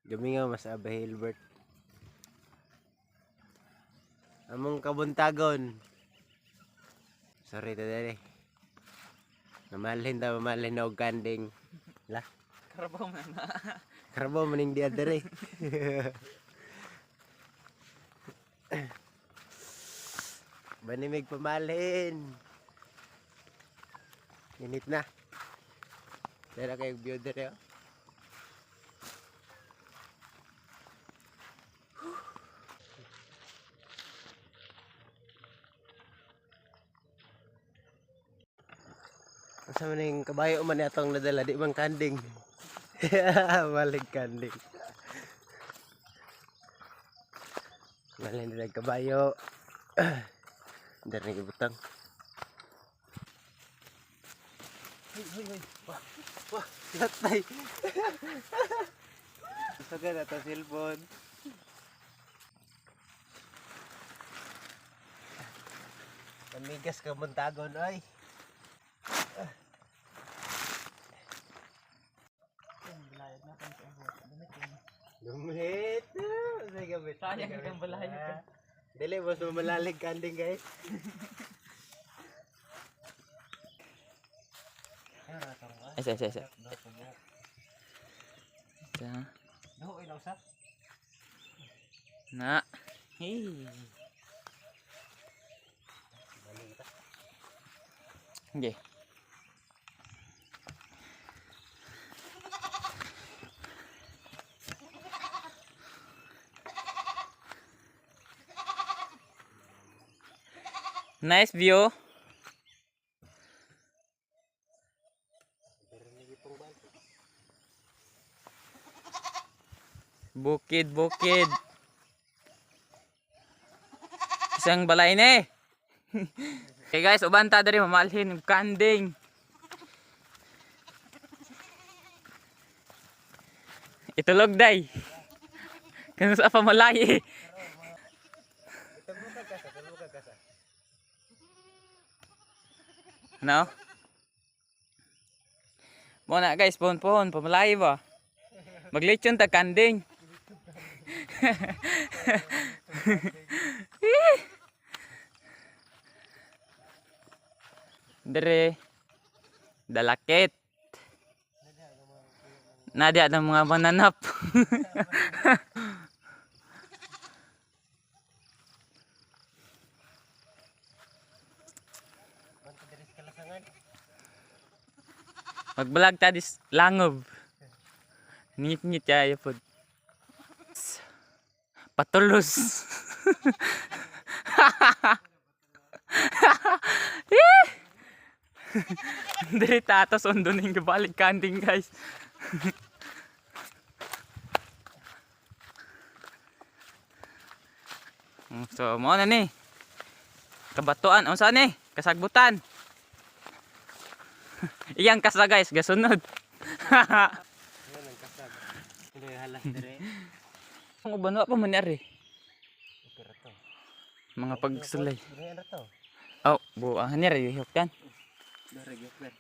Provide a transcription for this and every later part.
Gamingaw mas Aba Hilbert. Among kabuntagon. Sorry ta dere. Namalhin ta, mamalhin na og kanding. La, Karabaw man na. Karabaw maning diya dere. Banimig pamalhin. Init na. Dara kayo view dere, oh. Asa man yung kabayo man atong nadala, di man kanding. Malig kanding. Malin nila kabayo. Dari ni butang. Hoy, hoy, hoy. Wah, wah, latay. Gusto ka na to cellphone. Pamigas ka muntagon, ay. Lumit. Sige, gamit. Sayang kang balayo ka. Dili, mas mamalalig kanding, guys. Esa, esa, esa. Sa. Duho ilaw sa. Na. Hey. Okay. Nice view. Bukid, bukid. Isang balay na eh. Okay guys, uban ta diri mamalhin og kanding. Itulog day. Kano sa pamalay eh. Tumukag ka sa. No? Mo na guys, pohon-pohon pamalay ba. Maglechon ta kanding. Dere dalakit. Nadia ng mga mananap. Banta diri sa kalasangan. Magbalag ta dis langob. Ngit-ngit ya pod. Patulos. Diri tatos ondo ning gabalik kanding, guys. So mo na ni. Kabatuan unsa ni? Kasagbutan. Iyang kasa, guys, gasunod. Yan ang kasag. Hindi halas diri. Ang uban wa pa man ni ari. Okay ra to. Mga pagsulay. Diri ra to. Oh, buang ni ari huktan. Diri gyud.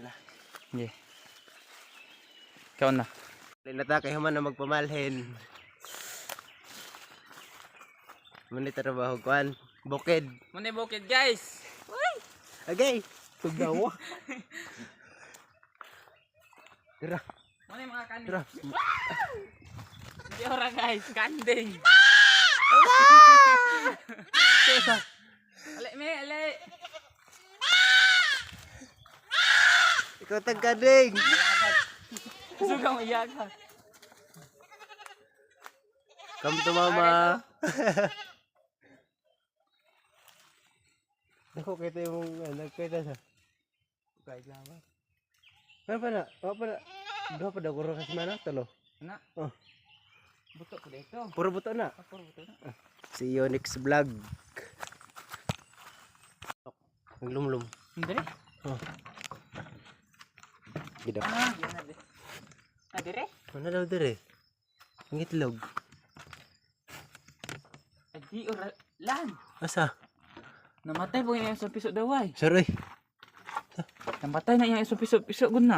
La. Sige. Ikaw na. Linata kay human na magpamalhin. Muna trabaho kuan. Bukid. Muna bukid, guys. Okay. Tugnawa. Tira, Muna mga kanding. tira. Di ora guys, kanding. Ale me, ale. Ikaw tagkading. Suga mo iyak ha. Come to mama. Naku, kita yung ano, kita sa. Guys, lama. Ano pa na? Ano pa na? Duha pa daw kuro kasi mana talo. Na. Oh. Buto ko dito. Puro buto na. Puro buto na. See you next vlog. Naglumlum. Hindi. Oh. Gida. Ah, yan na dire. Na dire? Ano daw dire? Ang itlog. Adi ora lan. Asa? Namatay po yung isang piso daway. Sorry. Namatay na yung isang piso piso gud na.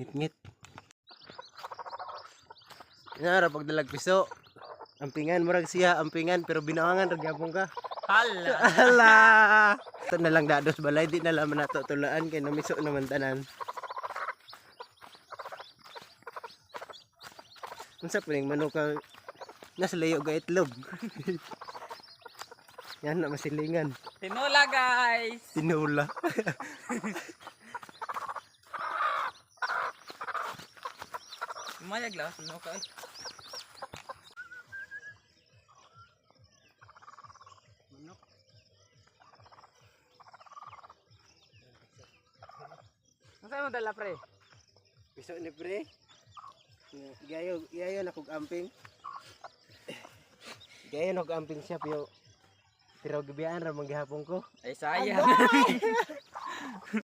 Ngit-ngit. Nara pagdalag piso. Ampingan murag siya, ampingan pero binawangan ra gyapon ka. Hala. Ala. Ito na lang dados balay, di na lang man nato tulaan kay namiso naman tanan. Unsa pa ning manok ka nasa layo ga itlog. Yan na masilingan. Tinula, guys. Tinula. Mayag lang suno ka. Manok. Unsa mo dala, pre? Piso ni pre. Gayo, gayo na kog amping. Gayo na kog amping siya pero pero gibiyaan ra man gihapon ko. Ay, sayang.